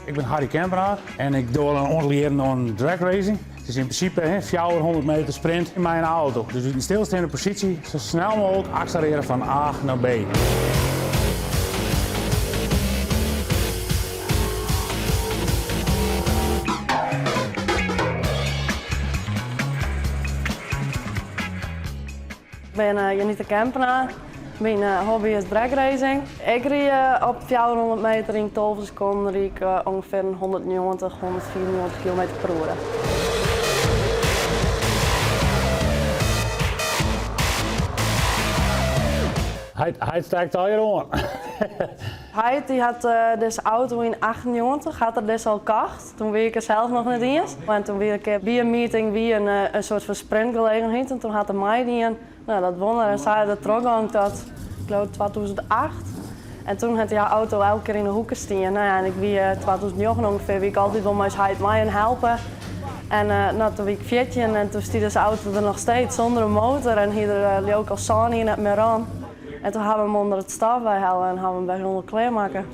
Ik bin Harry Kempenaar en ik doch al in oantal jierren oan drag racing. It is yn prinsipe 400 meter sprint mei in auto. Dus út in stilsteande posysje sa snel mooglik akselerearje fan A nei B. Ik bin Janita Kempenaar. Myn hobby is dragracing. Ik ried op 400 meter yn 12 sekonden ried ik ûngefear in 190, 195 kilometer per oere. Heit stekt allegear oan. Heit dy hat dizze auto yn 98 hat er dizze al kocht. Toen wie ik er sels noch net iens. En toen wie er in kear by in meeting wie in in soart fan sprintgelegenheid en toen hat er meidien. No, dat won er en sa is er trochgong tot, ik leau 2008. En toen hat dy auto elke kear yn de hoeke stien. No ja, en ik wie 2009 ûngefear wie ik altyd wol mei ús heit mei en helpe. En no, toen wie ik 14 en toen stie dizze auto der noch steeds sûnder in motor en hie er leau ik al sân jier net mear rûn. En toen ha we him ûnder it stof weihelle en ha we him wer hielendal klear makke.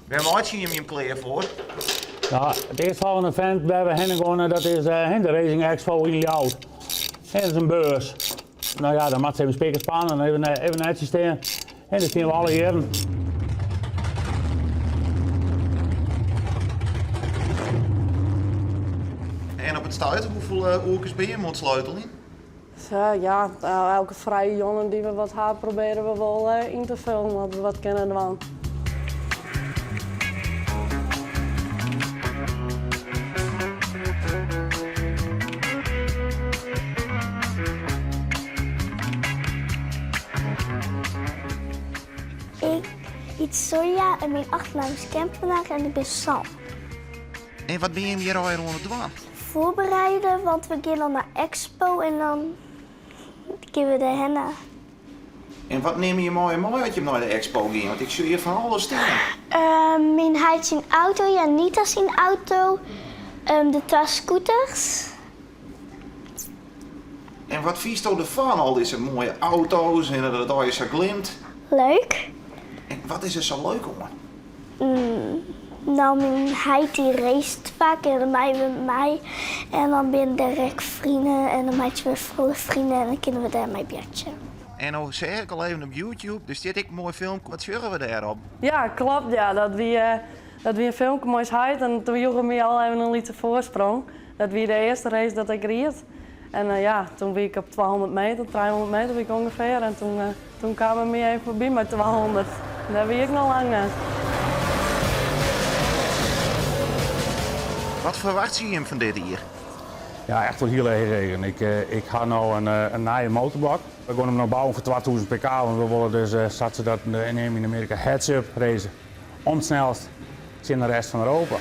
Wêr meitsje jim jim klear foar? No, it earstfolgjende event wêr we hinne geane, dat is de Racing Expo yn Ljouwert. Dat is in beurs. No ja, dan moat se even spik en span en even, even netsjes stean. En dat stean we alle jierren. En op it stuit, hoefolle oerkes binne jim oan it sleuteljen? Ja, elke frije jûn dy't we wat ha, probearje we wol yn te fullen wat we wat kinne dwaan. Ik hyt Sonja en myn achternaam is Kempenaar en ik bin sân. En wat binne jim hjir allegear oan it dwaan? Voorbereiden, want we gean dan nei Expo en dan gean we dêrhinne. En wat nimme je mei mei as je nei de Expo gean? Want ik sjoch hjir fan alles stean. Myn heit syn auto, Janita syn auto, de twa scooters. En wat fynsto derfan, al dizze moaie auto's en dat it allegear sa glimt? Leuk. En wat is der sa leuk oan? No, myn heit dy racet faak en dan meie we mei. En dan binne der ek vrienden en dan meitsje we folle vrienden en dan kinne we dêrmei bjertsje. En no seach ik al even op YouTube, der stiet ek in moai filmke, wat sjogge we dêrop? Ja, klopt ja. Dat wie, dat wie in filmke mei ús heit en toen joech er my al even in lytse foarsprong. Dat wie de earste race dat ik ried. En ja, toen wie ik op 200 meter, 300 meter wie ik ûngefear en toen Toen kaam er my even foarby mei 200. Dêr wie ik noch lang net. Wat ferwachtsje jim fan dit jier? Ja, echt wol hiel erch regen. Ik, ik ha no in, in nije motorblok. We gean him no bouwen foar 2000 pk, want we wolle dus, sa't se dat neame yn Amearika, heads-up race. Om it snelst tsjin de rest fan Europa.